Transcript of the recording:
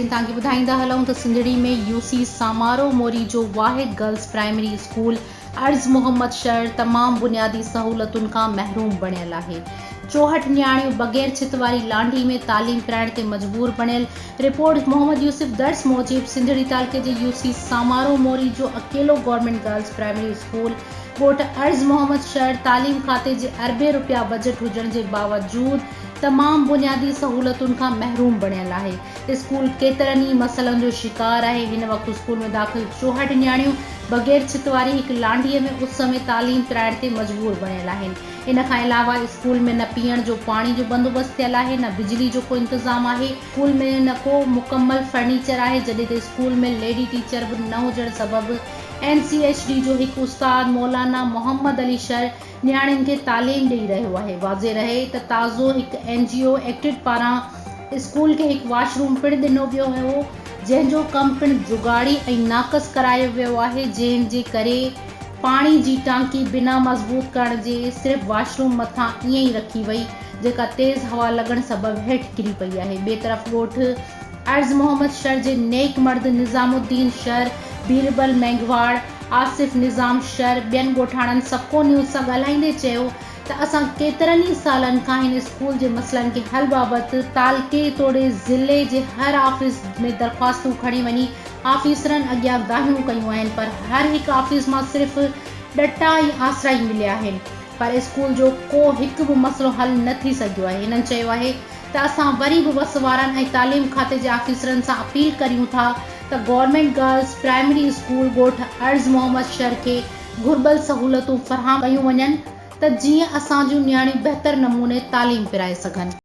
ناظرين توهان کي ٻڌائيندا هلون ته سنڌڙي ۾ يو سي سامارو موري جو واحد گرلز پرائمري اسڪول عرض محمد شھر تمام بنيادي سهولتن کان محروم بڻيل آهي 64 نياڻيون بغير ڇت واري لانڍي ۾ تعليم پرائڻ تي مجبور بڻيل رپورٽ محمد يوسف درس موجب سنڌڙي تعلقي جي يو سي سامارو موري جو اڪيلو گورنمينٽ گرلز پرائمري اسڪول ڳوٺ عرض محمد شھر تعليم کاتي جي اربين روپيا بجيٽ هجڻ جي باوجود تمام بنيادي سهولتن کان محروم بڻيل آهي. اسڪول ڪيترن ئي مسئلن جو شڪار آهي. هن وقت اسڪول ۾ داخل 64 نياڻيون بغير ڇت واري هڪ لانڍيء ۾ اس ۾ تعليم پرائڻ تي مجبور بڻيل آهن. ان کان علاوه اسڪول ۾ نه پيئڻ جو پاڻي جو بندوبست ٿيل آهي نه بجلي جو ڪو انتظام آهي. اسڪول ۾ نه ڪو مڪمل فرنيچر آهي جڏهن ته اسڪول ۾ ليڊي ٽيچر به نه هجڻ سبب اين سي ايڇ ڊي جو هڪ استاد مولانا محمد علي شر نياڻين کي تعليم ڏئي رهيو آهي. واضح رهي ته تازو هڪ اين جي او ايڪٽڊ پاران اسڪول کي هڪ واش روم پڻ ڏنو ويو هو جنهن جو ڪم پڻ جگاڙي ۽ ناقص ڪرايو ويو آهي جنهن جي ڪري پاڻي جي ٽانڪي بنا مضبوط ڪرڻ جي صرف واش روم مٿان ائين ئي رکي وئي جيڪا تيز هوا لڳڻ سبب هيٺ ڪري پئي آهي ٻئي طرف ڳوٺ عرض محمد شر جي نيڪ مرد نظام الدين شر، بيربل مينگهواڙ، آصف نظام شر ٻين ڳوٺاڻن سپڪو نيوز سان ڳالهائيندي چيو ته اسان ڪيترن ئي سالن کان هن اسڪول جي مسئلن کي حل بابت تعلقي توڙي ضلعي جي هر آفيس ۾ درخواستون کڻي وڃي آفيسرن اڳيان دانهيون ڪيون آهن پر هر هڪ آفيس مان صرف ڏٽا ۽ آسرا ئي مليا آهن پر اسڪول جو ڪو هڪ به مسئلو حل نه ٿي سگهيو آهي هنن چيو آهي ته اسان وري به وس وارن ۽ تعليم کاتي جي آفيسرن سان اپيل ڪريون ٿا ته گورنمينٽ گرلز پرائمري اسڪول ڳوٺ عرض محمد شر کي گهربل سهولتون فراهم ڪيون وڃن ته جيئن اسان جون نياڻيون بهتر نموني تعليم پرائي سگهن.